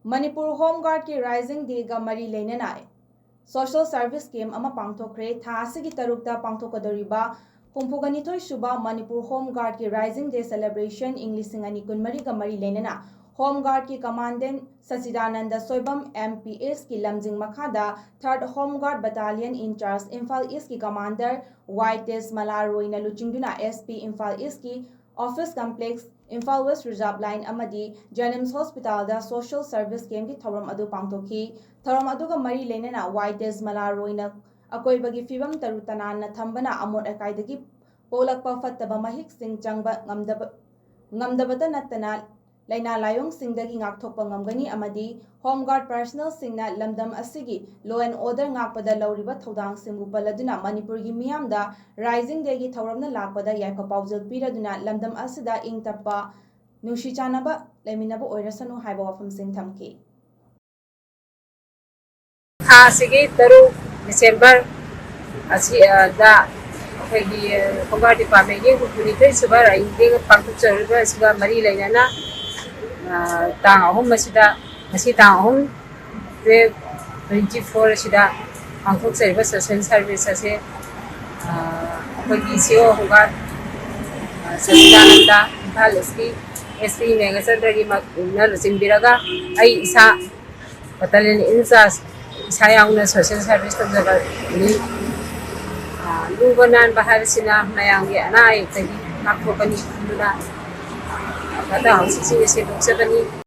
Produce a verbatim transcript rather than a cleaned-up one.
Manipur home ꯒꯥꯔꯗꯀꯤ rising ꯗꯦꯒ ꯃꯔꯤ ꯂꯩꯅꯅ ꯁꯣꯁꯤꯌꯦꯜ ꯁꯔꯚꯤꯁ ꯀꯦꯝꯞ ꯑꯃ ꯄꯥꯡꯊꯣꯛꯈ꯭ꯔꯦ꯫ ꯊꯥ ꯑꯁꯤꯒꯤ ꯇꯔꯨꯛꯇ ꯄꯥꯡꯊꯣꯛꯀꯗꯧꯔꯤꯕ ꯍꯨꯝꯐꯨꯒ ꯅꯤꯊꯣꯏ ꯁꯨꯕ ꯃꯅꯤꯄꯨꯔ ꯍꯣꯝ ꯒꯥꯔꯗꯀꯤ ꯔꯥꯏꯖꯤꯡ ꯗꯦ ꯁꯦꯂꯦꯕ꯭ꯔꯦꯁꯟ ꯏꯪ ꯂꯤꯁꯤꯡ ꯑꯅꯤ ꯀꯨꯟꯃꯔꯤꯒ ꯃꯔꯤ ꯂꯩꯅꯅ ꯍꯣꯝ ꯒꯥꯔꯗꯀꯤ commandant Sachidananda Soibam, M P ꯑꯦꯁꯀꯤ ꯂꯝꯖꯤꯡ ꯃꯈꯥꯗ ꯊꯥꯔꯠ home guard battalion incharge Imphal ꯏꯁꯀꯤ ꯀꯃꯥꯟꯗꯔ ꯋꯥꯏ ꯇꯦꯖꯃꯂꯥ ꯔꯣꯏꯅ ꯂꯨꯆꯤꯡꯗꯨꯅ ꯑꯦꯁ ꯄꯤ ꯏꯝꯐꯥꯜ ꯏꯁꯀꯤ office complex, Imphal west reserve line ꯑꯃꯗꯤ ꯖꯦꯅꯤꯝꯁ ꯍꯣꯁꯄꯤꯇꯥꯜꯗ ꯁꯣꯁꯤꯌꯦꯜ ꯁꯔꯚꯤꯁ ꯀꯦꯝꯞꯀꯤ ꯊꯧꯔꯝ ꯑꯗꯨ ꯄꯥꯡꯊꯣꯛꯈꯤ꯫ ꯊꯧꯔꯝ ꯑꯗꯨꯒ ꯃꯔꯤ ꯂꯩꯅꯅ ꯋꯥꯏ ꯇꯦꯖꯃꯂꯥ ꯔꯣꯏꯅ ꯑꯀꯣꯏꯕꯒꯤ ꯐꯤꯕꯝ ꯇꯔꯨ ꯇꯅꯥꯟꯅ ꯊꯝꯕꯅ ꯑꯃꯣꯠ ꯑꯀꯥꯏꯗꯒꯤ ꯄꯣꯛꯂꯛꯄ ꯐꯠꯇꯕ ꯃꯍꯤꯛꯁꯤꯡ ꯆꯪꯕ ꯉꯝꯗꯕ, ꯉꯝꯗꯕꯇ ꯅꯠꯇꯅ ꯂꯥꯏꯅꯥ ꯂꯥꯏꯑꯣꯡꯁꯤꯡꯗꯒꯤ ꯉꯥꯛꯊꯣꯛꯄ ꯉꯝꯒꯅꯤ ꯑꯃꯗꯤ ꯍꯣꯝ ꯒꯥꯔꯗ ꯄꯔꯁꯅꯦꯜꯁꯤꯡꯅ ꯂꯝꯗꯝ ꯑꯁꯤꯒꯤ ꯂꯣ ꯑꯦꯟ ꯑꯣꯔꯗꯔ ꯉꯥꯛꯄꯗ ꯂꯧꯔꯤꯕ ꯊꯧꯗꯥꯡꯁꯤꯡꯕꯨ ꯄꯜꯂꯗꯨꯅ ꯃꯅꯤꯄꯨꯔꯒꯤ ꯃꯤꯌꯥꯝꯗ ꯔꯥꯏꯖꯤꯡ ꯗꯦꯒꯤ ꯊꯧꯔꯝꯅ ꯂꯥꯛꯄꯗ ꯌꯥꯏꯐ ꯄꯥꯎꯖꯦꯜ ꯄꯤꯔꯗꯨꯅ ꯂꯝꯗꯝ ꯑꯁꯤꯗ ꯏꯪ ꯇꯞꯄ, ꯅꯨꯡꯁꯤ ꯆꯥꯟꯅꯕ ꯂꯩꯃꯤꯟꯅꯕ ꯑꯣꯏꯔꯁꯅꯨ ꯍꯥꯏꯕ ꯋꯥꯐꯝꯁꯤꯡ ꯊꯝꯈꯤ꯫ ꯊꯥ ꯑꯁꯤꯒꯤ ꯇꯔꯨꯛ ꯗꯤꯁꯦꯝꯕꯔ ꯑꯁꯤ, ꯑ, ꯗ ꯑꯩꯈꯣꯏꯒꯤ, ꯑ, ꯍꯣꯝ ꯒꯥꯔꯗ ꯗꯤꯄꯥꯔꯠꯃꯦꯟꯒꯤ ꯍꯨꯝꯐꯨꯅꯤꯊꯣꯏ ꯁꯨꯕ ꯔꯥꯏꯖꯤꯡ ꯗꯦ ꯄꯥꯡꯊꯣꯛꯆꯔꯤꯕ ꯑꯁꯤꯒ ꯃꯔꯤ ꯂꯩꯅꯅ, ꯑ, ꯇꯥꯡ ꯑꯍꯨꯝ ꯑꯁꯤꯗ, ꯉꯁꯤ ꯇꯥꯡ ꯑꯍꯨꯝ, ꯇꯨꯋꯦꯜꯐ ꯇ꯭ꯋꯦꯟꯇꯤ ꯐꯣꯔ ꯑꯁꯤꯗ ꯄꯥꯡꯊꯣꯛꯆꯔꯤꯕ ꯁꯣꯁꯤꯌꯦꯜ ꯁꯔꯚꯤꯁ ꯑꯁꯦ, ꯑ, ꯑꯩꯈꯣꯏꯒꯤ ꯁꯤ ꯑꯣ ꯍꯣꯝ ꯒꯥꯔꯗ, ꯑ, ꯁꯆꯤꯗꯥꯅꯟꯗ, ꯏꯝꯐꯥꯜ ꯏꯁꯀꯤ ꯑꯦꯁ ꯄꯤ ꯃꯦꯘꯆꯟꯗ꯭ꯔꯒꯤ ꯃ-, ꯅ ꯂꯨꯆꯤꯡꯕꯤꯔꯒ ꯑꯩ ꯏꯁꯥ ꯕꯇꯥꯂꯤꯌꯟ ꯏꯟꯆꯥꯔꯖ ꯏꯁꯥ ꯌꯥꯎꯅ ꯁꯣꯁꯤꯌꯦꯜ ꯁꯔꯚꯤꯁ ꯇꯧꯖꯕꯅꯤ꯫ ꯑ, ꯂꯨꯕ ꯅꯥꯟꯕ ꯍꯥꯏꯕꯁꯤꯅ ꯃꯌꯥꯝꯒꯤ ꯑꯅꯥ ꯑꯌꯦꯛꯇꯒꯤ ꯉꯥꯛꯊꯣꯛꯀꯅꯤ ꯈꯟꯗꯨꯅ, ꯑ, ꯐꯠꯇ ꯍꯥꯎꯗꯤꯁꯤꯡ ꯑꯁꯤ ꯁꯦꯡꯗꯣꯛꯆꯕꯅꯤ꯫